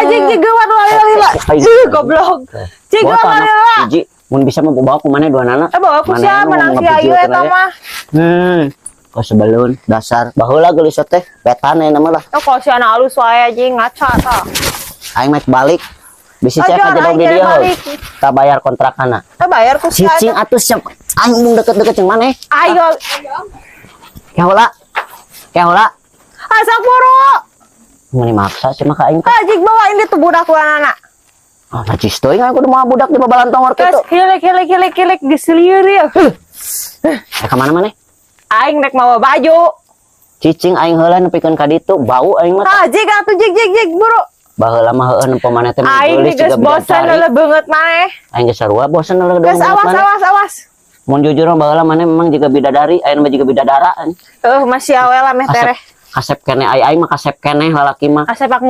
Anjing, jig geuwat lila lila. Ih, goblok. Jig Bawa geuwat tanah lila. hiji, mun bisa mah bawa ku maneh dua nana. Eh, bawa ku sia, menang si Ayu eta mah. Kok sebelun dasar baheula geulis teh petan aya nama lah. Oh, kalau si anak halus wae anjing ngaca tah. Aing mah balik. Bisi Aja, cek aja dong aing di kira dia. Balik. Tak bayar kontrakanna. Eh, bayar ku sia. Cicing atuh siap aing mung deket-deket jeung maneh. Ayo. Ke heula. Ke heula. Asa buru. Mun maksa sih mah ka aing teh. Ah, jig bawa ini tuh budak anak. Ah, najis teuing aing kudu moal budak di babalantongor Terus kitu. hilik hilik hilik hilik diselieur ya. Eh, ka mana maneh? Aing rek mawa baju. Cicing aing heula nepikeun ka ditu, bau aing mah. Ah, jig atuh, jig jig jig buru. Baheula mah heueuh nempo maneh teh Aing geulis geus jiga bosan bidadari. leuleuh beungeut maneh. Aing geus sarua bosan leuleuh Geus, beungeut awas maneh. Awas awas. Mun jujur mah baheula maneh memang jiga bidadari, aing mah jiga bidadara. Masih awe lah meh Kasep tereh. Kasep keneh ai aing mah, kasep keneh lalaki mah. Kasep aku.